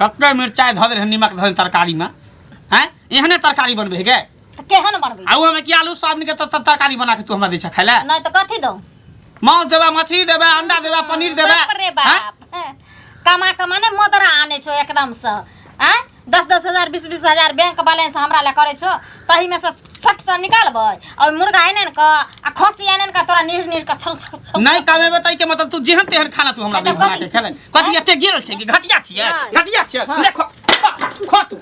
कते मिरचाइ धऽ दे रहै निमक धऽ दे तरकारीमे हैं एहने तरकारी बनबै है गे तऽ केहन बनबै आ ओहिमे की आलू सोयाबीन के तरकारी बना के तू हमरा दै छ खाइ लए नहि तऽ कथी दौ मांस देबा मछली देबा अंडा देबा पनीर देबा बाप रे बाप कमा कमा ने मदरा आने छो एकदम से आँय 10-10 हजार 20-20 हजार बैंक बैलेंस हमरा लए करै छो तही में से 60 सौ निकालबै और मुर्गा आनि आनि कऽ आ खस्सी आनि आनि कऽ तोरा नीर नीर कऽ छौ छौ छौ नहीं कमेबे तै के मतलब तू जेहन तेहन खाना तू हमरा अच्छा, दे बना के कथी? खेले कथी एते गिरल छै कि घटिया छियै नहि। घटिया छियै हाँ। देखो खो तू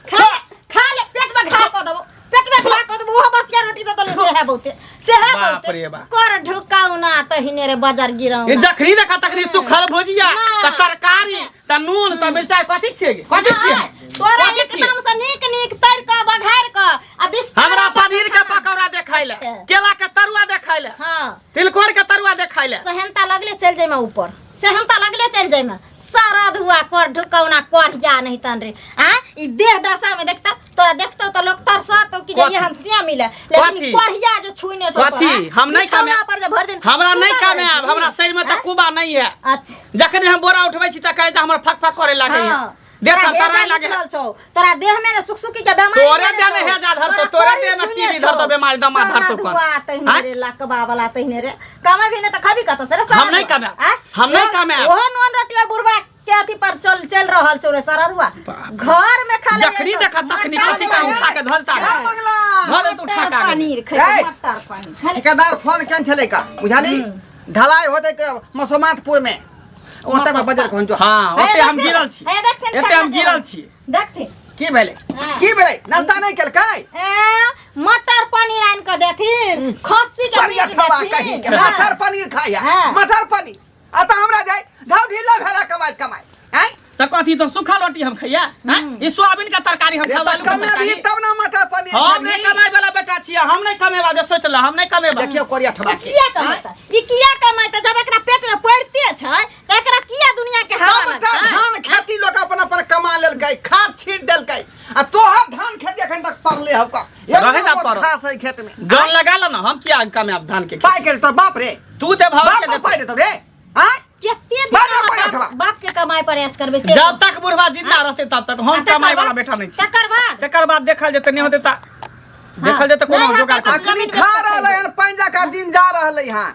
खा खा ले पेट में घा कऽ देबो पेट में घा कऽ देबो ओहो बसिया रोटी दऽ देलौ से है बहुते से है बाप बहुते रे बाप। कर ढुकाउना तहिने रे बाजार गिराउना ये जखनी देखा तखनी सुखल भुजिया नहि। त तरकारी त नून त मिरचाई कथी छियै गे? कथी छियै नहि, तोरा कथी छियै? एकदम से नीक नीक तर कऽ बघार कऽ आ बिस्तर हमरा पनीर के पकौड़ा देखाइ ले अच्छा। केला के तरुआ देखाइ ले हाँ तिलकोर के तरुआ देखाइ ले सेहनता लगले चल जाइमे ऊपर सेहनता लगले चल जाइमे सारा धुआ कर ढुकौना कर जा नहीं तन रे आ ई देह दशा में देखता तोरा देखतो त लोग तरसतो कि जे कथी? हम सिया मिले लेकिन कथी? कढ़िया जे छुइने छौ कथी? हम नहीं कमे कमे- पर जे भर दिन हमरा नहीं कुबा कमायब रहै छी। हमरा शरीर में तऽ आँ? कुबा नहीं है अच्छा जखन हम बोरा उठबै छी तऽ कहै छै हमर फक फक करे लागै है हाँ। देह तोरा थरथराय हेजा लागे है निकलल छौ तोरा देह में ने सुकसुकी के बेमारी तोरे भेल देह में छौ। हेजा धरतौ, तोरा तोरे कोरी देह में छुने टीबी छौ। धरतौ, बेमारी दमा सारा धरतौ कोन? धुआ तहिने आँय? रे लकबा वाला तहिने रे कमेबही नहि तऽ खबी कतऽ से रे सारा हम नहीं धुआ? कमायब। आँय? हम नहीं कमायब। ओहो नून रोटी और बुढ़बा के अथी पर चल चल रहल छौ रे सारा धुआ घर में खा ले जखनी देखा तखनी कथी का उठा के धरता ए मंगला धर तो उठा के आगे। पनीर खै ए! मटर पनीर खा ले। ठेकेदार फोन केन छलै का बुझाली ढलाई होतै के मसोमातपुर में ओतै में बजर कोन जो हाँ हे ओते हम देखथिन, गिरल छी हे देखथिन एते हम खाना गिरल छी देखथिन की भेलै हाँ। की भेलै नाश्ता नहि केलकै ए मटर पनीर आनि कऽ देथिन खस्सी के बढ़िया मीट ठबा कही देथिन के हाँ। मटर पनीर खाया हाँ। मटर पनीर आ तऽ हमरा जाय ढाव ढीला भेला कमाइ कमाइ आँय तऽ कथी तो सूखा रोटी हम खैया हैं? ई सोयाबीन के तरकारी हम रे खाब तऽ आलू के कमेबही तरकारी तब ना मटर पनीर हम नहीं खेबही। कमाए वाला बेटा छियै हम नहीं कमेबा जे सोच ल हम नहीं कमेबा देखियौ कोरिया ठबा के किया कमाता ई किया कमाता जब एकरा पेट में पड़ते छै त एकरा किया दुनिया के हवा सबटा लगतै धान खेती लोक अपन अपन कमा लेलकै खाद छीट देलकै आ तोहर धान खेती एखन तक पड़ले हौ का रहे ना पड़ल। घास है खेत में जन लगा ल ना हम किया कमाएब धान के पाइ के तोर बाप रे तू ते भाव बाप के तो देतौ। पाइ देतौ रे आँय केते दिन बाजऽ अहाँ कोइ बाप- अठवा। बाप के कमाई पर ऐश करबै से जब तक बुढ़वा जिंदा रहते तब तक हम आ तकर कमाए वाला बाद- बेटा नहीं छी तकर बाद तकर बाद देखल जेतै नहीं होतै त देखल जेतै कोनो नहि जोगाड़ हेतै कर तऽ अखनी खा रहलै हन पानि जकाँ दिन जा रहलै हन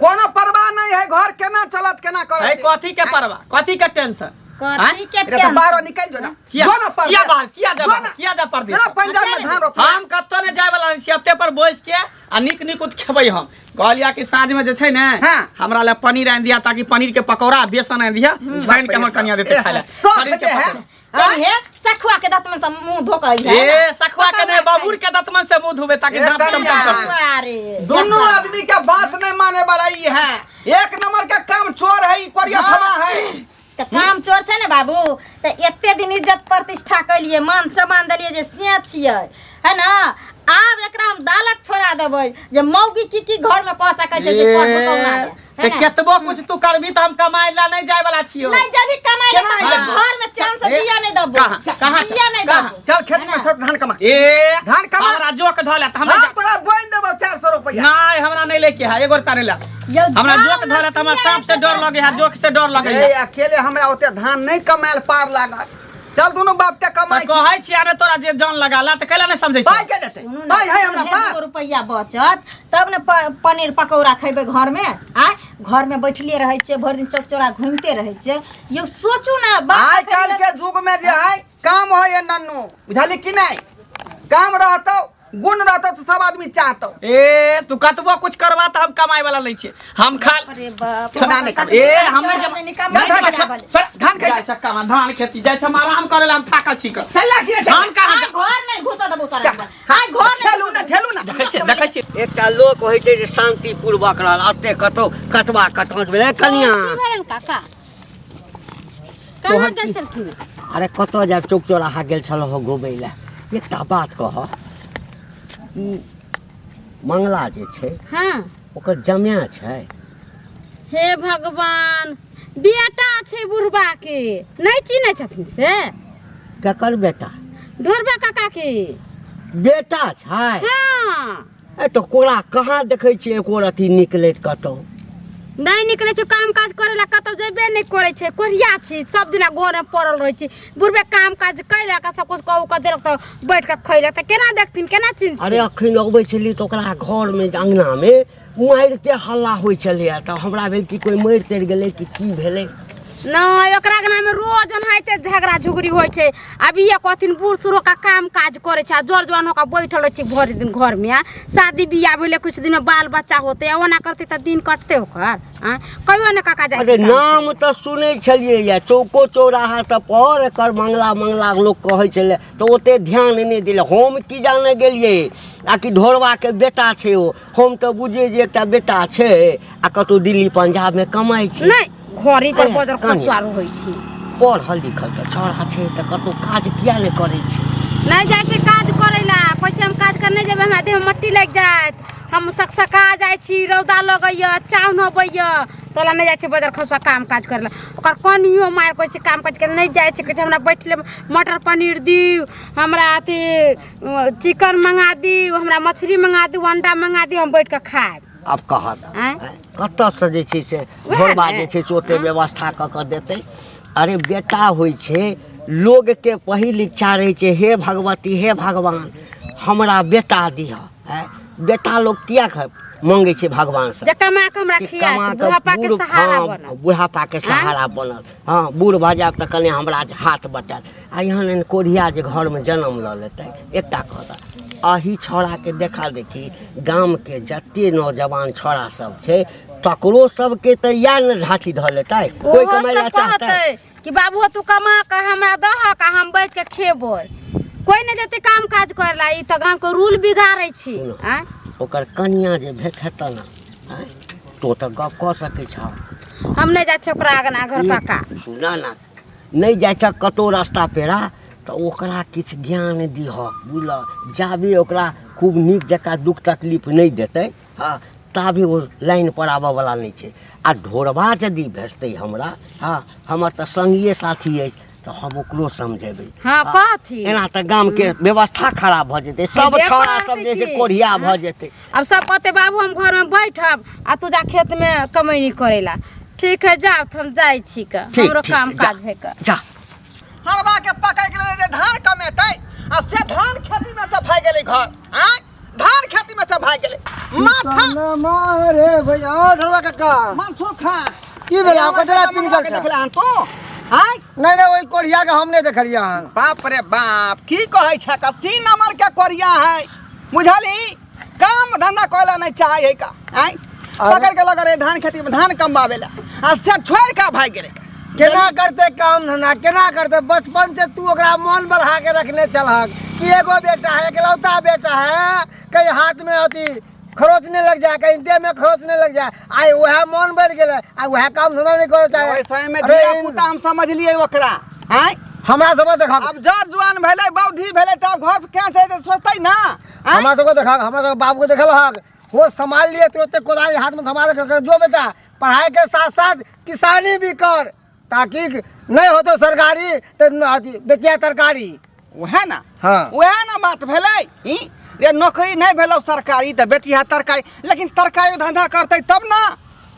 कोनो परवाह नहीं है घर केना चलत केना है करत कथी के परवाह कथी के टेंशन कथी के रे तो टेंशन? बाहर निकल जो ना किया जो ना परदेस। किया बाहर किया जा जो ना। किया जा परदेस जो ना पंजाब में धान रोप हम कतौ नहि जाय वाला नहि छी एते पर बैस के आ नीक नीक उत खेबै हम कहलिया कि साँझ में जे छै ने हाँ। हमरा लए पनीर आनि दिया ताकि पनीर के पकौड़ा आ बेसन आनि दिया छानि के हमर कनिया देते खाय लए सब पनीर के खेते हैं। पकौड़ा। कनी हे सखुआ के दांत में से मुंह धो के अइहे ए सखुआ के नहीं बबूर के दतमन से मुंह धोबे ताकि ए, दांत कनिया। चमचम करते अरे दोनों आदमी के बात नहीं माने वाला ई है एक नंबर के काम चोर है ई कोरिया थमा है तऽ काम चोर छै ने बाबू तऽ एते दिन इज्जत प्रतिष्ठा केलिए मान सम्मान देलिए जे से छियै है ना आब एकरा हम दालक छोड़ा देबै जे मौगी की की घर में कऽ सकै छै से कर ढुकौना के, है ते ना? केतबो कुछ तू करबी तऽ हम कमाए ला नहीं जाय वाला छियो नहीं जब कमाए केना ले जेबही? घर में चैन से ए, जिया नहीं देबो कहाँ? कहाँ जिया नहीं कहाँ? देबो चल खेत में सब धान कमा ए धान कमा। हमरा जोक धऽ ले तऽ हमरा हम तोरा बोइन देबो 400 रुपया नहीं हमरा नहीं लेके है एगो रुपया नहीं ले यौ हमरा जाओ जोक ना, धऽ ले तऽ हमरा किया सांप से डर लगे है जोक से डर लगे ए है अकेले हमरा ओते धान नहीं कमायल पार लागत चल दुनू बाप के तऽ कमाई कहै छी अरे तोरा जे जान लगा ला तऽ कैला नहीं समझै पाइ छी के देतै सुनू ने, पाइ है हमरा ढेर पास गो रुपैआ बचत तब ने पनीर पकौड़ा खेबै घर में आय घर में बैठले रहै छियै भरि दिन चौक चौरा घूमिते रहै छियै यौ सोचू ने बाप आइ काल्हि के युग में जे है काम होय है नन्नू बुझली कि नहीं काम रहतौ गुण रहतौ तऽ सब आदमी चाहतौ ए तू कतबो कुछ करबा तऽ हम कमाए वाला नहीं छी हम खा अरे बाप चुना नहीं करबै। ए हम नहीं जमा निकम्मा नहीं जमा, निकम्मा छोड़, छोड़, धान जाइ खेती। छै कमा धान खेती जाइ छै हम आराम करे ला हम थाकल छी कऽ चल की रे, हम कहाँ आइ घर नहीं घुसऽ देबौ तोरा आइ घर नहीं ठेलू ना ठेलू ना देखै छी देखै छी एकटा लोक होइ छै जे शान्तिपूर्वक रहल एते कतौ कटवा कटौत भेलै कनिया की भेलनि काका कहाँ गेल छलखिन अरे कतऽ जायब चौक चौराहा गेल छलहुँ हँ घुमै लए एकटा बात कह ई मंगला जे छै हाँ ओकर जमाए छै हे भगवान बेटा छै बुढ़बा के नहि चिन्है छथिन से ककर बेटा ढोरबा काका के बेटा छै हाँ ए तऽ कोरा कहाँ देखै छियै एको रत्ती निकलैत कतौ नहि निकलै छै काम काज करै लए, कतौ जेबे नहि करै छै। कोढ़िया छी, सब दिना घरमे पड़ल रहै छी। बुढ़बे काम काज कयलक आ सब कुछ कऽ कऽ देलक तऽ बैठ कऽ खैलक, तऽ केना देखथिन, केना चिन्हथिन? अरे अखन अबै छलियै तऽ ओकरा घरमे अङ्गनामे मारिते हल्ला होइ छलैए, तऽ हमरा भेल कि कोइ मरि तरि गेलै कि की भेलै। नहि, ओकरा अंगनामे रोज ओनाहिते झगड़ा झुगड़ी होइ छै। आब इहे कहथिन बूढ़ सूढ़ होके काम काज करै छै आ जर जवान होके बैठल रहै छै भरि दिन घरमे। आ शादी बियाह भेलै, किछु दिनमे बाल बच्चा होतै आ ओना करतै तऽ दिन कटतै ओकर? आँय, कहियो ने काका जाइ अरे छै काम। नाम तऽ सुनै छलियै या चौको चौराहा सब पर एकर मंगला मंगला लोक कहै छलै, तऽ ओते ध्यान नहि देलै। हम की जाने गेलियै आ कि ढोरबाके बेटा छै ओ। हम तऽ बुझियै जे एकटा बेटा छै आ कतहु दिल्ली पंजाबमे कमाइ छै। नहि, घरे पर ए, बजर कनिया। खसुआ रहै छै। पढ़ल लिखल तऽ छौड़ा छै, तऽ कतहु काज किया नहि करै छै? नहि जाइ छै काज करै लए। कहै छै हम काज कर नहि जेबै, हमरा देहमे मट्टी लागि जायत, हम सकसका जाइ छी, रौदा लगैए, चाउन अबैए, तोला नहि जाइ छै बजर खसुआ काम काज करै लए। ओकर कनियो मारि कहै छै काम काज करै नहि जाइ छै। कहै छै हमरा बैठले मटर पनीर दिउ, हमरा अथी चिकन मंगा दिउ, हमरा मछली मंगा दिउ, अंडा मंगा दिउ, हम बैठ कऽ खायब। आब कहत आँय? कतऽसँ जे छै से वएह घरबा ने। जे छै से ओते व्यवस्था कऽ कऽ देतै? अरे बेटा होइ छै लोकके पहिल इच्छा रहै छै, हे भगवती, हे भगवान, हमरा बेटा दिहऽ। आँय, बेटा लोक किया मंगै छै भगवानसँ? जे कमा कऽ हमरा कि खियात, कमा कऽ बुढ़ापा के बूढ़ सहारा हँ, बनल। बुढ़ापाके सहारा बनल। हँ, बूढ़ भऽ जायब तऽ कने हमरा हाथ बटायत। आ एहन एहन कोढ़िया जे घरमे जनम लऽ लेतै। एकटा कहता, अही छौड़ाके देखा देखी गामके जते नौजवान छौड़ा सब छै तकरो सबके तऽ इएह ने ढाठी धऽ लेतै। कोइ ओहो कमाइ लए सब चाहतै कहतै कि बाबू तू कमा कऽ हमरा दहक आ हम बैठ के खेबै। कोइ नहि जेतै काम काज करै ला। ई तऽ गामके रूल बिगाड़ै छी। सुनो। आँय, ओकर कनिया जे भेट हेतऽ ने, आँय, तो तऽ गप कऽ सकै छह। हम नहि जाइ छियै ओकरा अगना घर काका। सुना ना, नहि जाइ छह कतहु रास्ता पेड़ा तऽ ओकरा किछु ज्ञान दिहक, बुझलह? जाबे ओकरा खूब नीक जकाँ दुःख तकलीफ नहि देतै, हँ, ताबे ओ लाइन पर आबऽवला नहि छै। आ ढोरबा यदि भेटतै हमरा, हँ, हमर तऽ संगिए साथी अछि, तऽ हम ओकरो समझेबै। हँ, कहथिन। एना तऽ गामके व्यवस्था खराब भऽ जेतै, सब देखो छौड़ा सब जे छै की। कोढ़िया भऽ जेतै। आब सब कहते बाबू हम घरमे बैठब आ तू जा खेतमे कमैनी करै ला। ठीक है, जाउ तऽ हम जाइ छी के। ठीक, हमरो ठीक, काम जा, काज है के। जा। सरबा के पकड़ के लेले जे धान कमेतै आ से धान खेती में से भागि गेलै घर। आँय, धान खेती में से भागि गेलै माथा मारे भैया ढोलवा काका। मनसुख खान। की भेलै? ककरा पिन के देखले हन तू? आँय? नहि नहि, ओहि कोढ़िया के हम नहि देखलियै हन। बाप रे बाप, की कहै छै? 80 नंबर के कोरिया है, बुझलही? काम धंधा कोइला नहीं चाहे है का। आँय, पकड़ के लगा रहे धान खेती में धान कमवावे ला आ से छोड़ के भागि गेलै। केना करते काम धंधा, केना करते? बचपन से तू ओकरा मन बढ़ा के रखने छलहक कि एगो बेटा है, एकलौता बेटा है, कहीं हाथ में अथी खरोच नहीं लग जाए, कहीं देह में खरोच नहीं लग जाए। आइ वएह मन बढ़ गेलै आ वएह काम धंधा नहीं करे चाहे। ओहि समय में अरे धिया पुता हम समझलियै ओकरा। आँय, हमरा सब देखा अब जर जुआन भेलै, बौद्धि भेलै, तब घर केना चलतै सोचतै ना। आँय? हमरा सबके देखा, हमरा सबके बाबू के देखल हक, वो संभाल लिए तुरंते कोदारी हाथ में थमा रख, जो बेटा पढ़ाई के साथ साथ किसानी भी कर, ताकि नहीं हो तो सरकारी तो अथी बेचिया तरकारी। वएह ना। हाँ। वएह ना बात भेलै ई रे, नौकरी नहीं भेलौ सरकारी तऽ बेचिया तरकारी, लेकिन तरकारी धंधा करतै तब ना।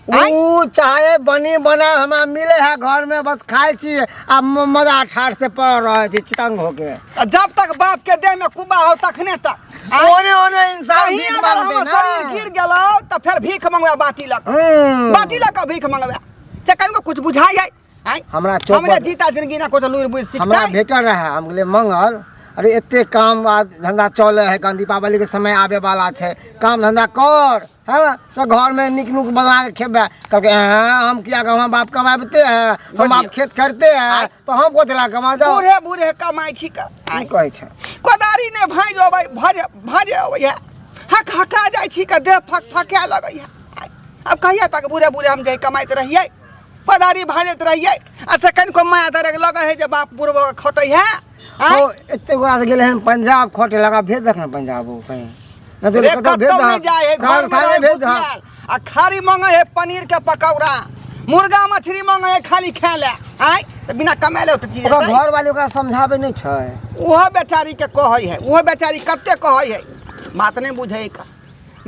आँय? ऊ चाहे बनी बना हमरा मिले है घर में, बस खाए छी आ मजा ठाठ से पड़ रहे छी चितंग होके। आ जब तक बाप के देह में कुबा हो तखने तक। आँय? ओने ओने इंसान कहीं भीख अगर मांगते हमर ना। शरीर गिर गेलौ तऽ फेर भीख मंगवा बाटी लऽ कऽ, बाटी लऽ कऽ भीख मंगवा से कनिको कुछ बुझाइ है? आँय? हमरा चौक हमरे जीता जिंदगी ना कुछ लूर बुझ हमरा सिखतै। भेटल रहे, हम गेलियै मंगल। अरे एते काम आ धंधा चले है, कन दीपावली के समय आबे वाला छै, काम धंधा कर, हाँ, से घर में निक नुक बना के खेबै। कहलकै हाँ, हम किया कहब, हम बाप कमाबते हैं, हम बाप खेत करते हैं, तो हम कोथला कमा जाओ। बूढ़े बूढ़े कमाइ छी का। की कहै छै? कोदारी ने भाँजि अबै भाँज भाँजे अबै है, हक हका जाइ छी का, देह फक फका लगै है। आब कहिया तक बूढ़े बूढ़े हम जे कमाइत रहियै, कोदारी भाँजैत रहियै आ से कनिको माया दरग लगै है जे बाप बुढ़बो खटै है। आँय? ओ एते गोरा से गेलै हन पंजाब खटे लगा, भेज दख ने पंजाब ओ कहीं नहि तऽ रे कतौ भेज कतौ नहि दहक, जाइ है, घर में राजस्थाने रहै भेज दहक। घुसियाल आ खाली मंगै है पनीर के पकौड़ा, मुर्गा मछली मंगै है खाली खाय ले। आँय, तऽ बिना कमेले तऽ चीज ओकरा हेतै? घर वाली ओकरा समझाबै नहि छै। ओहो बेचारी के कहै है, ओहो बेचारी कते कहै है, बात नहि बुझै है का,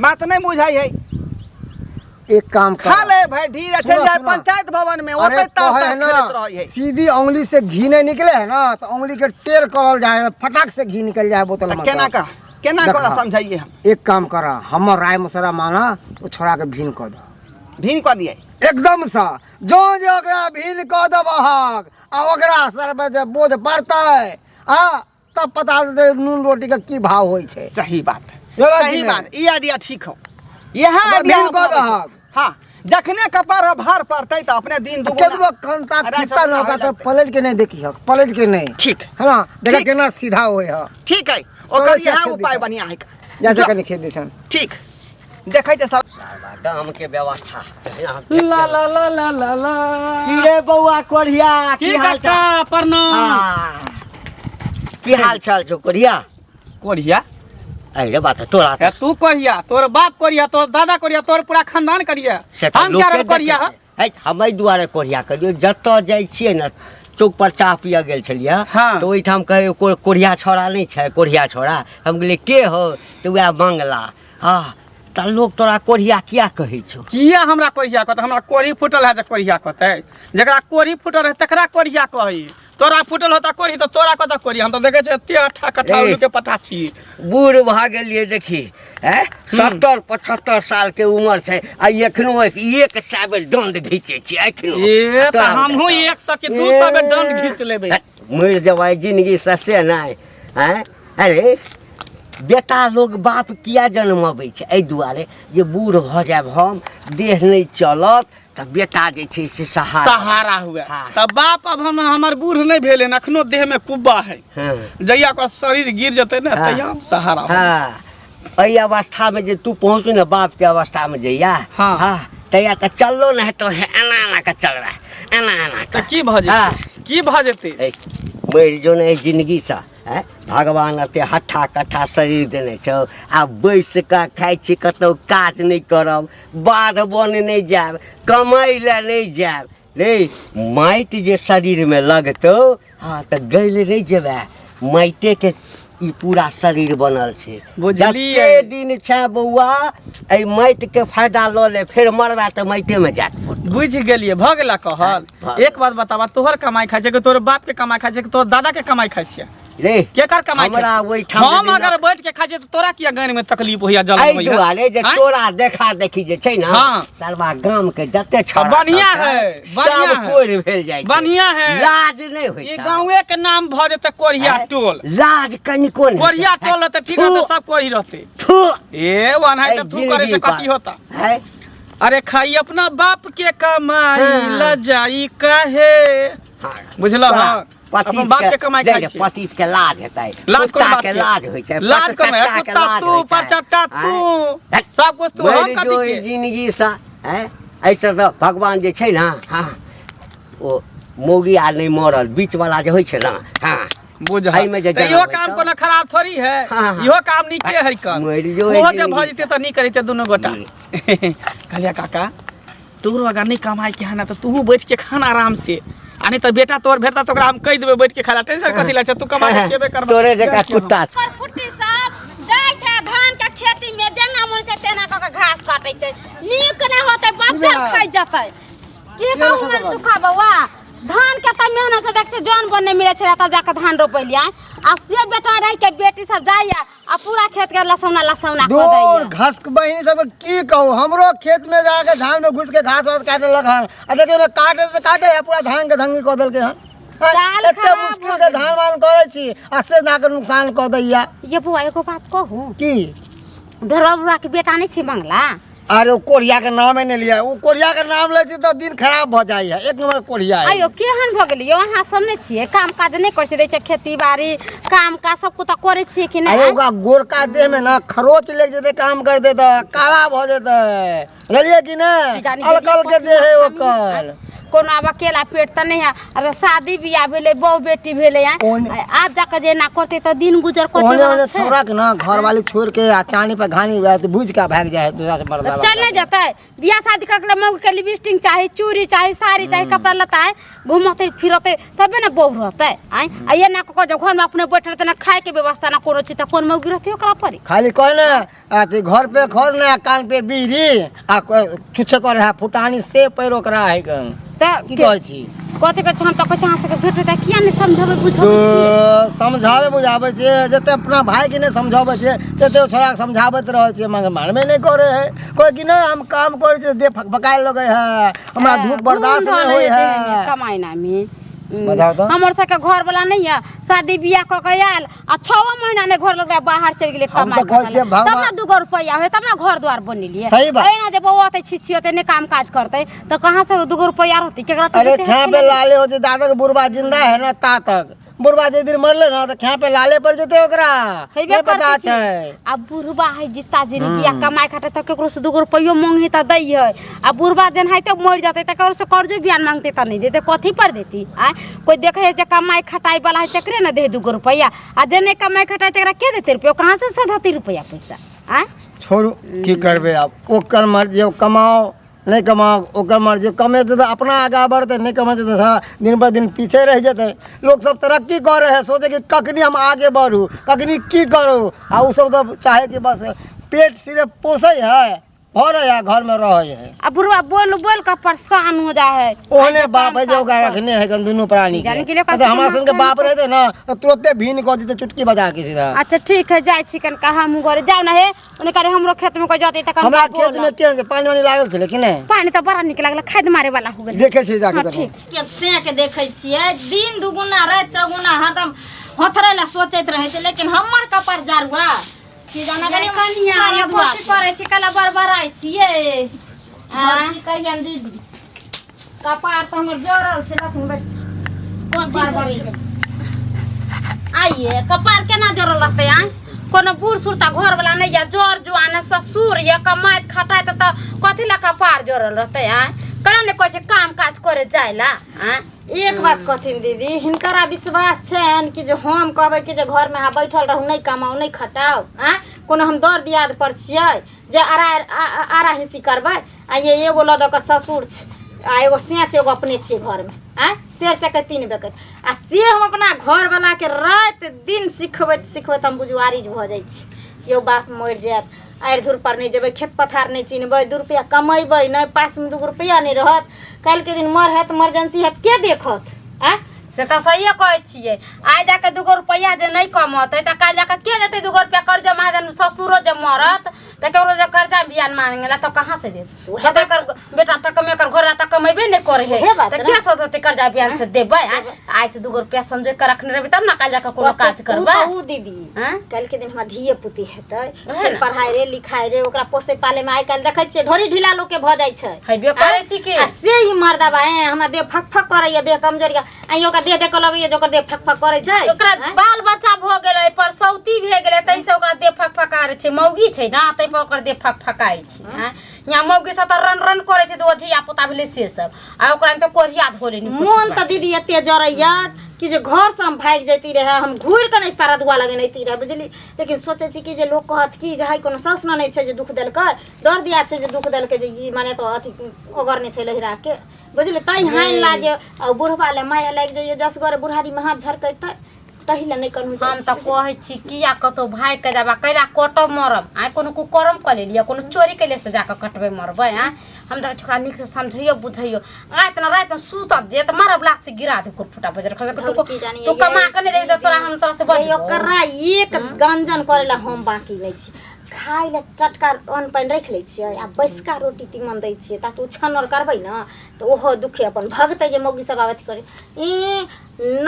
बात नहि बुझै है। एक काम कर खा ले भाई धीरे चल सुनो, जाए सुनो। पंचायत भवन में अरे ओते ताश कहै ताश है ना, खेलैत रहै है सीधी उंगली से घी नहीं निकले है ना तो उंगली के टेर करल जाए है, फटाक से घी निकल जाए बोतल तऽ में केना से। कह केना देखा। करा समझाइए हम एक काम करा हमर राय मशवरा माना तो छोड़ा के भीन कऽ दह भीन कऽ दियै एकदम सँ जो जे ओकरा भीन कऽ देबहक आ ओकरा सर पर जे बोझ पड़तै आ तब पता चलतै नून रोटी के की भाव होइ छै सही बात गलत सही नहि। बात ई आइडिया ठीक हो यह ओकरा आइडिया भीन कऽ अपनाबै छै। दहक। हाँ जखने कपार पर भार पड़तै तऽ अपने दिन दुगुना केतबो कंता अढ़ाई सौ खींचता गुना ना होए ओकरा तो लगतै। पलट के नहीं देखी हक पलट के नहीं ठीक है ना देखा ठीक। केना सीधा होए ह ठीक है चलै ओकर छै इएह खेत उपाय दिसन। बढ़िया है जा जा जो, कनी खेत दिसन ठीक देखै छै सब दाम के व्यवस्था ला ला ला ला ला ला की रे बौआ कोढ़िया की की हाल काका चाल प्रणाम हाँ। की हाल चाल छौ कोढ़िया कोढ़िया अरे बात तोरा ए तू कोढ़िया तोर बाप कोढ़िया तोर दादा कोढ़िया तोर पूरा खानदान कोढ़िया से तऽ हम क्या लोके रह कोढ़िया देखै छै। है, हम एहि दुआरे कोढ़िया कहियो जतऽ जाइ छियै ने चौक पर चाह पियऽ गेल छलियै हाँ। तऽ ओहिठाम कहै कोढ़िया छौड़ा नहि छै कोढ़िया छौड़ा हम कहलियै के हौ तऽ उएह बंगला हँ तऽ लोक तोरा कोढ़िया किया कहै छौ किया हमरा कोढ़िया कहतै हमरा कोढ़ी फूटल है जे कोढ़िया कहतै जकरा कोढ़ी फूटल है तकरा कोढ़िया कहै तोरा फूटल होता कोढ़ी तऽ तोरा कहता कोढ़ी हम तऽ देखै छियै एते अट्ठा कट्ठा ए। उल्लू के पटा छी बूढ़ भऽ गेलियै देखी हैं 70 75 सालके उमर छै आ एखनो एक एक सए बेर दण्ड घीचै छियै एखनो ए तऽ तोरा हमहूँ 100 के 200 बेर दंड घीच लेबै हट, मरि जेबै जिंदगी सबसे नहि आँय अरे बेटा लोग बाप किया जन्मबै छै एहि दुआरे जे बूढ़ भऽ जायब हम देह नहि चलत तऽ बेटा जे छै से सहारा सहारा हुए हाँ। तऽ बाप अब हम हमर बूढ़ नहि भेलै हन, अखनो देह में कुब्बा है हाँ जहिया ओकर शरीर गिर जेतै ने हाँ। तहिया हम सहारा होबै। हाँ एहि अवस्थामे जे तू पहुँचू ने बापके अवस्थामे जहिया हाँ। हाँ तहिया तऽ चललो नहि हेतौ हे एना एना कऽ चल रहा एना एना तऽ कऽ की भऽ जेतै हाँ। की भऽ जेतै ए, मरि जो ने एहि जिंदगीसँ आँय भगवान एते हट्ठा कट्ठा शरीर देने छौ आ बैस कऽ खाइ छी कतहु काज नहि करब बाध बन नहि जायब कमाइ लए नहि जायब रे माटि जे शरीरमे लगतौ हँ तऽ गलि नहि जेबै माटिएके ई पूरा शरीर बनल छै बुझलियै। जते दिन छै बौआ एहि माटिके फायदा लऽ ले फेर मरबा तऽ माटिएमे जायत बुझि गेलियै भऽ गेला कहल भऽ एक बात बताबा तोहर कमाई खाइ छै कि तोहर बाप के कमाई खाइ छै कि तोहर दादा के कमाई खाइ छियै रे केकर कमाई खाइ हमरा छियै? ओहिठाम हम जे अगर बैठ के खाइ छियै तऽ तोरा किया गानि में तकलीफ होइया जलन एहि होइया दुआरे जे आँय? तोरा देखा देखी जे छै ने हाँ। सरवा गाम के जते छौड़ा बढ़िया सब छै, है, बढ़िया सब है। कोरि भेल जाइ छै बढ़िया है। लाज नहि होइ ई छै गाँवे के नाम भऽ जेतै कोरिया आँय? टोल लाज कनिको नहि कोरिया छै। टोल रहतै ठीक रहतै सब कोरी रहतै थू ए ओनाहि एहि तऽ तू करे से जिंदगी कथी पर। होता है अरे खाई अपना बाप के कमाई हाँ। लजाई काहे हाँ। बुझलह तोरा पतित अपन बाप के कमाई नहीं, खाइ नहीं, छी पतित के लाज हेतै लाज कोन कुत्ता बात के लाज होइ छै लाज कोन पतचट्टा के कुत्ता लाज तू होइ छै। परचट्टा तू आँय? सब कुछ तू हम मरि कथी जो एहि के जिंदगीसँ आँय एहिसँ तऽ भगवान जे छै ने हँ ओ मौगी आ नहि मरल बीचवला जे होइ छै ने हँ बुझल एहिमे जे तऽ जनम इहो होइ काम तऽ- कोनो खराब थोड़ी है हाँ, हाँ। इहो काम नीके है कन मरि जो ओहो एहि जे भऽ जिंदगीसँ। जेतै तऽ नीक रहितै दुनू गोटा कहलियै काका तोरो अगर नहि कमाइ के है ना तऽ तूहू बैठ के खाना आराम से आ नहि तऽ बेटा तोर भेटता तऽ ओकरा हम कहि देबै बैठ के खाला टेंशन कथी लै छै तू कमा के खेबे करबा तोरे जकाँ कुत्ता छै ओकर फुट्टी सब जाइ छै धान के खेती में जेना मन छै तेना कऽ के घास काटै छै नीक नहि होतै बच्चा खाइ जेतै की कहू मन सुखा बौआ धान के तऽ मेहनत से देख छै जन बन नहि मिलै छै तब जाके धान रोपेलियै आ से बेटा रहि के बेटी सब जाइया आ पूरा खेत के लसौना लसौना कऽ दूर दैया घस बहिनी सब की कहू हमरो खेत में जाके धान में घुस के घास वास काटे लग हन आ देखियो ने काटे से काटे है पूरा धान के धंगी कऽ देलकै हन हाँ, चाल एते खराब मुश्किल भऽ से गेलै। धान वान करै छी आ से ना के नुकसान कऽ दैया ये बौआ एगो बात कहू की ढोरबा के बेटा नहि छै बंगला अरे ओ कोढ़िया के नामे नहि लिअ ओ कोढ़िया के नाम लै छी तऽ दिन खराब भऽ जाइ है एक नंबर कोढ़िया है अयो केहन भऽ गेलियो अहाँ सब नहि छियै काम काज नहि करै छियै दै छियै खेती बाड़ी काम काज सब कुछ करै छियै कि अरे नहि ओकरा गोरका देह में ना खरोच लागि जेतै काम कर देतै काला भऽ जेतै बुझलियै कि की नहि जानी अलकल के गेलियै देह है पति ओकर कोनो आब अकेला पेट तऽ नहि है। अरे शादी बियाह भेलै, बहु बेटी भेलै, आँय आब जाके जे एना करतै तऽ दिन गुजर कटे ओहने वाला ओहने छै। छौड़ा के ना घरवाली छोड़ के आ चानी पर घानी वएह तऽ बुझि के भागि जाइ है दूसरा से मर्दा तऽ चल नहि जेतै? बियाह शादी करके मौगी के लिपस्टिक चाही, चूड़ी चाही, साड़ी चाही, कपड़ा लत्ता है, घुमतै फिरतै तबे ने बहु रहतै। आँय आ एना कऽ कऽ जब घरमे अपने बैठल रहतै, ना खायके व्यवस्था ना कोनो चीज, तऽ कोन मौगी रहतै ओकरा पर? खाली कहे ने अथी घर पे घर ने कान पे बीड़ी आ छुच्छे करे है फुटानी से पैर ओकरा है गन। तऽ की कहै छी? कथी कहै छी? हम तऽ कहै छी अहाँ सबके भेटबै तऽ किया नहि समझेबै बुझेबै छियै? तऽ समझाबै बुझाबै छियै, जते अपना भाइके नहि समझाबै छियै तते ओ छोड़ाके समझाबैत रहै छियै, मगर मानबे नहि करै है। कहै कि नहि हम काम करै छियै, देह फकफकाए लगै है हमरा, धूप बर्दाश्त नहि होइ है। कमाइ नामी बताउ तऽ। हमर सबके घर वाला नहीं है, शादी बियाह कऽ के आयल आ 6 महीना नहि घर लग बाहर चलि गेलै हम कमाइ तऽ कहै छियै खटाइ ला। तब भगवान- ने 2 गो रुपैआ होय तब ने घर द्वार बनेलियै। सही बात। एना जे बौआ ते छिछियतै, नहि काम काज करतै तऽ कहाँ से 2 गो रुपैआ रहतै केकरा? अरे खेँ पे लाले हो छै, दादा के बुढ़बा जिंदा है ना ता तक। बुढ़बा जे दिन मरले ना तऽ खेँ पे लाले पड़ जेतै ओकरा। हेबे नहि पता करतै की? छै। आ बुढ़बा है जिता जिंदगी आ कमाइ खाटे तऽ केकरो से 2 गो रुपैयो मांगे तऽ दै है, आ बुढ़बा जेनाहिते मरि जेतै तऽ केकरो से कर्जो बियान मांगतै तऽ नहि देतै। कथी पर देती? आँय, कोइ देखै है जे कमाइ खटाइ वाला है तकरे ने दे 2 गो रुपैआ, आ जे नहि कमाइ खटाइ तकरा के देतै रुपैआ? कहाँ से सधतै रुपैआ पैसा? आँय छोड़ू, की करबै आब, ओकर मर्जी। ओ कमाओ नहि कमाओ ओकर मर्जी। कमेतै तऽ अपना आगाँ बढ़तै, नहि कमेतै तऽ दिन पर दिन पीछे रहि जेतै। लोक सब तरक्की करै है, सोचै कि कखनी हम आगे बढ़ू, कखनी की करू, आ ओ सब तऽ चाहै कि बस पेट सिर्फ पोसै है, भरै है, घरमे रहै है। आ बुढ़वा बोल बोल के परेशान हो जाए है। ओहने बाप है जे ओकरा रखने है गन दुनू प्राणी जाने के। के लिए ओकरा तऽ हमरा सबके संगे माथा बाप रहते ना तऽ तुरते भीन कऽ देते चुटकी बजा के सीधा। अच्छा ठीक है, जाइ छी कनिका हमहूँ घरे। जाउ ने हे, ओने करे हमरो खेत में कोई जते तऽ हमरा खेत में केहन छै? पानी वानी लागल छलै कि नहि? पानी तऽ बड़ा नीक लागल, खाद मारे वाला हो गेल। देखै छियै जाके। हाँ, तखन ठीक। के से के देखै छियै दिन दुगुना राति चौगुना हरदम होथरै ला सोचैत रहै छै, लेकिन हमर कपार जारुआ की जाना ये कनिया, ये कथी करै छी? कला बड़बड़ाइ छियै? आँ? की कहियन दीदी, कपार तऽ हमर जरल छै, रहथिन बैठ। कोन बड़बड़ी। आइए कपार केना जरल रहतै? आँय, कोनो बूढ़ सुरता घर वाला नहि या जर जुआन ससुर या कमाइत खटाइत तऽ कथी ला कपार जरल रहतै? आँय, कला ने कहै छै काम काज करे जाय ला? आँय एक बात कहथिन दीदी, हिनकरा विश्वास छनि कि जे हम कहबै कि जे घरमे अहाँ बैठल रहू, नहि कमाउ नहि खटाउ? आँय, कोनो हम दर दियाद पर छियै जे आरा आरा हिस्सी करबै? आ ये एगो लऽ दऽ कऽ ससुर छै आ एगो सेच एगो अपने छियै घरमे। आँय, शेर सके 3 बेकत आ से हम अपना घरवलाके राति दिन सिखबैत सिखबैत हम बुझुआरी भऽ जाइ छी। यौ बाप मरि जायत, आड़ि धूर पर नहि जेबै, खेत पथार नहि चिन्हबै, 2 रुपैआ कमेबै नहि, पासमे 2 रुपैआ नहि रहत, काल्हिके दिन मर हैत, इमरजेंसी हैत, के देखत? आँय से तऽ सहिए कहै छियै। आइ जाके 2 गो रुपैआ जे नहि कमतै तऽ काल्हि जाके के देतै 2 गो रुपैआ कर्जा महाजन? ससुरो जे मरत तऽ केकरो जे कर्जा बियान मांगेला तऽ कहाँ से देत? कहतै एकर बेटा तऽ कमे, एकर घर तऽ कमेबे नहि करै है, उहे बात तऽ ने। के सधतै कर्जा बियान से देबै? आँय, आइ से 2 गो रुपैआ संजोगि कऽ रखने रहबै तब ने काल्हि जाके कोनो काज करबै। ओ दीदी, आँय? काल्हिके दिन हमरा धिये पुती हेतै, ओहे फेर ने। पढ़ाइ रे लिखाइ रे, ओकरा पोसै पालै मे आइ काल्हि देखै छियै ढोरी ढीला लोकके भऽ जाइ छै। हेबे करै छी की। आ से ई मर्दबा ए हमरा देह फक फक करैया, देह कमजोर या, आ ई ओकरा देह देख कऽ लगैया जे ओकर देह फक फक करै छै। ओकरा बाल बच्चा भऽ गेलै, परसौती भए गेलै, ताहिसँ ओकरा देह फकफका छै। मौगी छै ने, ताहि पर ओकर देह फकफकाइ छै। आँय, यहाँ मौगी सब तऽ रन रन करै छै, तऽ ओ धिया पुता भेलै से सब, आ ओकरा तऽ कोढ़िया धोले नी। मोन तऽ दीदी एते जरैया कि जे घरसँ हम भागि जैती रहए, हम घुरि कऽ नहि सरदुआ लगेने रहए, बुझली? लेकिन सोचै छी कि जे लोक कहत कि जे हइ कोनो साउस नहि छै जे दुख देलकै, दर दिया छै जे दुख देलकै, जे ई माने तऽ अथी ओगरने छै लहिराके, बुझली? तैँ हानि ला जे आ बुढ़बा लए माया लागि जाइए, जसगर बुढ़ारीमे हाथ झरकेतै, तही लए नहि कनहु हम तऽ कहै छी किया कतहु भागि कऽ जाबा, कैला कटब मरब? आँय, कोनो कुकर्म कऽ लेलियै, कोनो चोरी केलियै से जाकऽ कटबै मरबै? आँय, हम तऽ छोकरा नीकसँ समझैयो बुझैयो। आइ तऽ रातिमे सुतत जे तऽ मारब लात से गिरा देब फुटा बजर खस। तू की जानी तू कमा कऽ नहि देबही तऽ तोरा हम तोरा से बजबौ। ओकरा एक गंजन करै लए हम बाकी नहि छी। खाय लए टटका अन्न पानि राखि लै छियै आ बैसका रोटी तीमन दै छियै, ताकि ओ छन्नर करबै ने तऽ ओहो दुखे अपन भगतै जे मौगी सब आब अथी करै। ई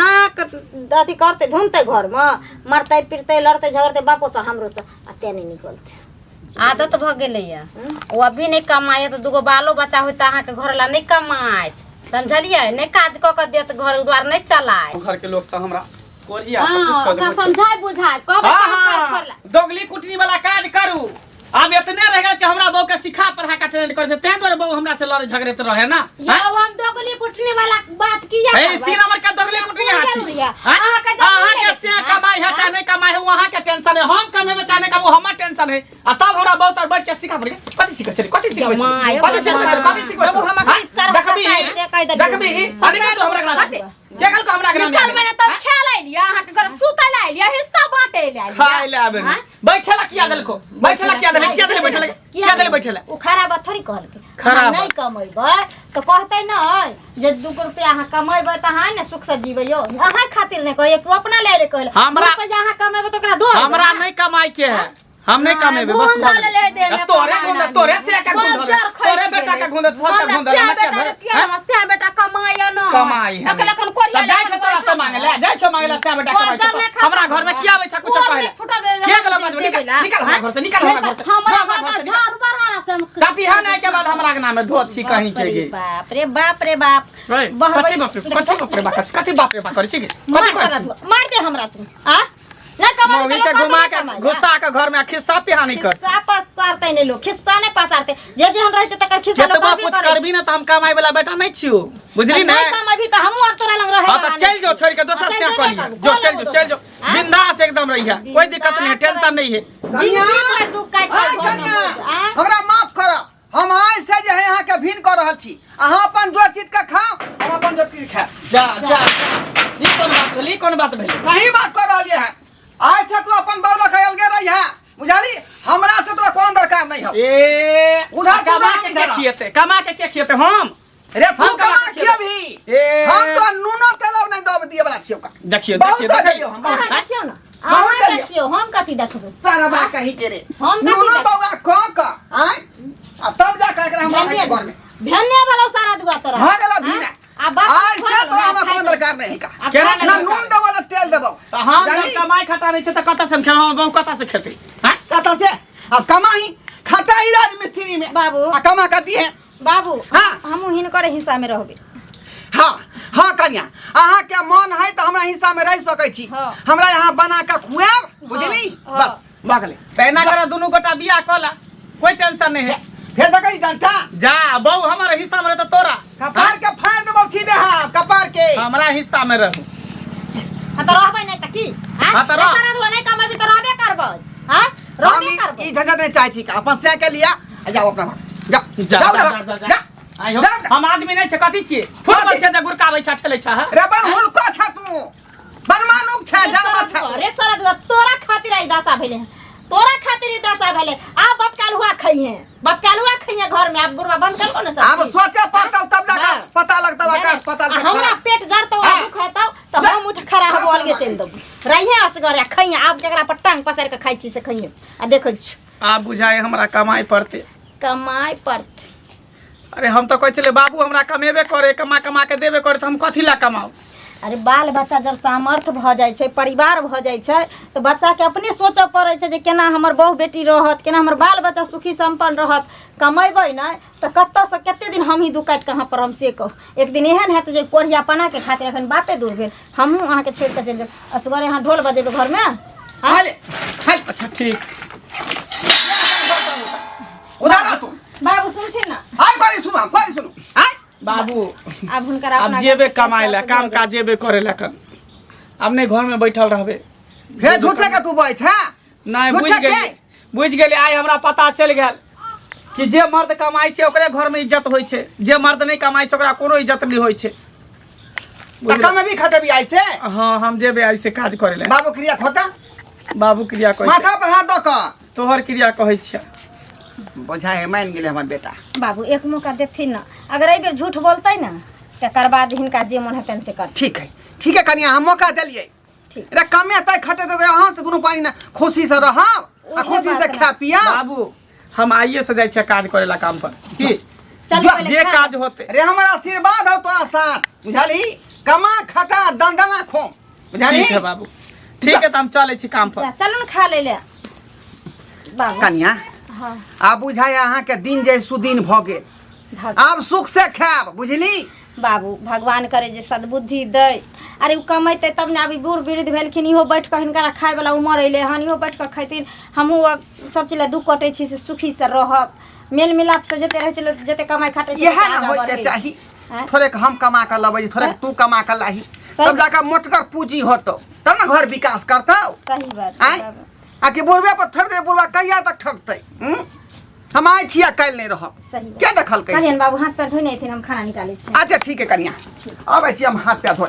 नाक अथी करतै, धुनतै, घरमे मरतै पिटतै लड़तै झगड़तै बापोसँ हमरोसँ, आ तेँ नहि निकलतै। आदत भऽ गेलैया। ओ अभी नहि कमाइए तऽ दूगो बालो बच्चा होइत तऽ अहाँके घरवला नहि कमाइत, समझलियै? नहि काज कऽ कऽ देत, घर द्वार नहि चलाय। घर के लोग सब हमरा कोढ़िया हाँ, सब कुछो ओकरा देखै छै। समझाय बुझाय कहबै हाँ काम काज हाँ करला। दोगली कुटनी वाला काज करू। आब एतने रह गेल कि हमरा बहू के सिखा पढ़ा के ट्रेंड कर छै तें दुआरे बहू हमरा से लड़े झगड़ैत रहे ना यौ हम दोगली कुटनी वाला बात किया ए इसी नंबर के दगले कुटनी कोन हां जरूरी छी है? हाँ? अहाँके जरूरी अहाँ के है? से कमाई है चाहे नहीं कमाई है वहां के टेंशन है हम कमेबे चाहे नहीं कमाबू हमर टेंशन है आ तब हमरा बहुत और बैठ के सिखा पड़े कथी सिखै छली कथी सिखबै छली माय, कथी सिखबै छली कथी सिखबै बाबू, छली हम हाँ? अखन सर देखबी हँसाइ से कहि देलियौ। देखबी आ निकल तू हमरा अंगना से के कहलको हमरा अंगना में निकल मैंने तब खेल अलिया अहाँके घर सुतै लए अलिया हिस्सा बाँटै लए अलिया खाय ले आबे हाँ? बैठे ला किया देलको बैठे ला किया देले किया देले बैठे ला किया देले बैठे ला ओ खराब बात थोड़ी कहलकै खराब अहाँ नहि कमेबै तऽ कहतै नहि जे 2 रुपया अहाँ कमेबै तऽ अहाँ ने सुख से जीबै यौ अहाँ खातिर नहि कहैए कि अपना लए कहले हमरा- 2 रुपया अहाँ कमेबै तऽ ओकरा दो हमरा नहीं कमाई के है हम नहीं कमेबे बस घून धऽ लेले देह में तोरे कमाइ घून ना तोरे से का घून बहुत जर खसि तोरे बेटा गेलै। का घून सबका हमरा घून श्याम हमरा बेटा क्या के किया हमरा श्याम बेटा कमाइए न कमाई है अखन अखन कोरिया तब जाइ छौ तोरा से मांगे ले जाइ छौ मांगे ले श्याम बेटा कमाई बजर नहि छौ खा हमरा घर में किया आबै छ कुछ कोर कहले नहि फुटऽ दे के गलत बात निकल निकल हमरा घर से निकल हमरा घर से हमरा हमरा घर घर का से झाड़ू बरहारा से हम कापी है ना के बाद हमरा के नाम है धोत छी कहीं के गे बाप रे बाप रे बाप कथी बाप रे कथी बाप रे बाप कथी बाप रे बाप करै छी गे मार कथी करै साला छी तू, मार दे हमरा तू आ नहि कमाबै मौगी तऽ के लोक घुमा कतऽ के कमाइ? घुसा के घर में खिस्सा पिहानी कर खिस्सा पसारतै नहि लोक खिस्सा नहि पसारतै जे जेहन रहै छै तकर खिस्सा लोक केतबा करबे कुछ करै करबी ना त हम कमाई वाला बेटा नहीं छियो बुझली नहि ने कमेबही तऽ हमहूँ आब तोरा लग रहै हाँ तो चल जो छोड़ के दोसर से कर लिया जो चल जो चल जो बिंदास एकदम रही है कोई दिक्कत नहीं है टेंशन नहीं है जिंदगी भर दुख काटि आय कऽ घर में कन्या बैठ, आ? हमरा माफ करब हम आइ से जे है अहाँ के भिन्न कऽ रहल छी अहाँ अपन जोर चीज के खाओ हम अपन जोर चीज खायब जा जा ई कोन बात भेली कोन बात भेली सही बात कऽ रहलियै हैं आइ से तू अपन बाबू लग अलगे रही है बुझाली हमरा से तोरा कोन दरकार नहीं हो ए उधर कमा तू के राम के खिएते कमा के के खिएते हम रे तू हम कमा कमा के खियबही ए। हम तोरा नूनो तेल नहीं दब दिए वाला छियौ का देखियो बहुत देखियो दऽ देखियो देलियौ हम अहाँ बहुत। देखियौ ने बहुत अहाँ देलियौ। देखियौ हम कथी देखबै सारा बा कही के रे हम कथी नूनो देखबै? बौआ क क आय आ तब जा के एकरा हमरा भेने घर में भेने वाला सारा दुआ तोरा भऽ गेलौ भीना। आ बाप आइ से तोरा हमरा कोन दरकार नहीं का आ केना खाय ना लए नून देबो ना तेल देबो तो हम जब जानी? कमाई खटा नहीं छै त कतऽ से हम खेलौ हम कतऽ से खेतै हैं कतऽ से अब कमाही खाता ही राज मिस्त्री में बाबू। आ कमा कती है बाबू हाँ। हमहूँ हिनकर हिस्सा में रहबै हाँ हाँ कन्या अहाँ के मन है तो हमरा हिस्सा में रह सकै छी हाँ। हमरा यहाँ बना के खुआब बुझली हाँ। बस भऽ गेलै त एना कर दुनू गोटा बियाह कऽ ला कोई टेंशन नहीं है फेर देखै डंटा जा बहू हमारे हिस्सा में रहे तो तोरा कपार के फाड़ देबौ सीधे हाँ कपार के हमरा हिस्सा में रहू हाँ तऽ रहबै नहि तऽ की आँय? हाँ तऽ रह। सारा दुआ नहि कमेबी तऽ रहबे करबै आँय? हम रहबे ई करबै ई झंझट नहीं चाहै छी अपन से के लिया आ जाओ अपना घर जाओ जा जाओ जा ना, जा जा जा। आइ हो जा, जा। हम आदमी नहीं छै कथी छियै फुटबॉल छै जे गुड़काबै छै ठेलै छै हाँ? रे बन हुनको छ तू बनमानुक छ जानवर छ तू। रे सारा दुआ तोरा खातिर आई दशा भेलै हन। तोरा खातिर ई दशा भेलै आब बपकालुआ खइहे बपकालुआ खइहे घर में आब बुढ़वा बंद करबो ने सब आब चीज। सोचे पड़तौ तब जाके हाँ। पता लगतौ आकाश पता आ लगतौ हमरा पेट जरतौ आ हाँ। दुख हेतौ तऽ जा। हम उठ खड़ा होबो अलगे चलि देबो रहिहे असगर आ खइहे आब जकरा पर टांग पसारि कऽ खाइ छी से खइहे आ देखै छी आब बुझाइ हमरा कमाइ पड़तै कमाइ पड़तै अरे हम तऽ कहै छलियै बाबू हमरा कमेबे करे कमा कमा के देबे करे तऽ हम कथी लए कमाउ अरे बाल बच्चा जब सामर्थ्य भऽ जाइ छै परिवार भऽ जाइ छै तऽ बच्चाके अपने सोचऽ पड़ै छै जे केना हमर बहु बेटी रहत केना हमर बाल बच्चा सुखी सम्पन्न रहत कमेबै नहि तऽ कतऽसँ कते दिन हमही दू काटि कहाँ पर हम से कहू एक दिन एहन हैत जे कोढ़िया पनाके खातिर एखन बापे दूर भेल हमहूँ अहाँके छोड़ि कऽ चलि जायब असगरे अहाँ ढोल बजेबै घरमे हाले हाल अच्छा ठीक उधार तू बाबू सुनथिन ना हाय कोरी सुन कोरी सुन हाय बाबू आब हुनकर आब अपना जेबे कमाए ला काम काज जेबे करे ला कन आब नहीं घर में बैठल रहबे फेर झूठे के तू बैठ है नहीं बुझ झूठे के? गेली बुझ गेली आइ हमरा पता चलि गेल कि जे मर्द कमाइ छै ओकरे घर में इज्जत होइ छै जे मर्द नहीं कमाइ छै ओकरा कोनो इज्जत नहीं होइ छै तऽ बुझलियै? कमे भी खटेबी आइ से हाँ हम जेबे आइ से काज करे ला बाबू क्रिया खोता बाबू क्रिया कहै छै माथा पर हाथ दऽ कऽ तोहर क्रिया कहै छियै बुझाइ है मानि गेलै हमर बेटा बाबू एक मौका देथिन ना अगर एहि बेर झूठ बोलतै ना तकर बाद हिनका जे मन हेतनि से करथिन ठीक है ठीक है कनिया हम मौका देलियै ठीक। रे कमे तय खटेतै तऽ अहाँ से दुनू पानी ने खुशी से रहब आ उहे खुशी से बात ना। खा पिया बाबू हम आइए से जाइ छियै काज करे ला काम पर की चल जो- पहिले जे खा। काज होते रे हमर आशीर्वाद हो तोरा साथ बुझलही कमा खटा दंदना खो बुझलही ठीक है बाबू ठीक है तऽ हम चलै छी काम पर जा, चलू ने खा लै ले बाबू कनिया हाँ आब बुझाय अहाँके दिन जे सुदिन भऽ गेल भग आब सुख से खायब बुझली बाबू भगवान करे जे सद्बुद्धि दै अरे ओ कमेतै तब ने। अभी बूढ़ वृद्ध भेलखिन, इहो बैठ कऽ हिनका खायवला उमर अयलै हन, इहो बैठ कऽ खयथिन। हमहूँ आब सब चीज लए दुःख कटै छी से सुखीसँ रहब, मेल मिलापसँ जते रहै छै लोक, जते कमाइ खटै छै इएह तते ने आगाँ होइके बढ़ै छै। चाही। आँय? थोड़ेक हम कमा कऽ लबै छी, थोड़ेक तू कमा कऽ लाही, तब जाकऽ मोटगर पूँजी होतौ, तब ने घर विकास करतौ। सही बात छै आँय? बाबू। आ कि बुढ़बे पर ठक दे, बुढ़बा कहिया तक ठकतै? हूँ? हम आइ छी आ काल्हि नहि रहब। सही बात। के देखलकै? कहलियनि बाबू, हाथ पैर धोने अयथिन, हम खाना निकालै छी। अच्छा ठीक है कनिया, अबै छी हम हाथ पैर धो।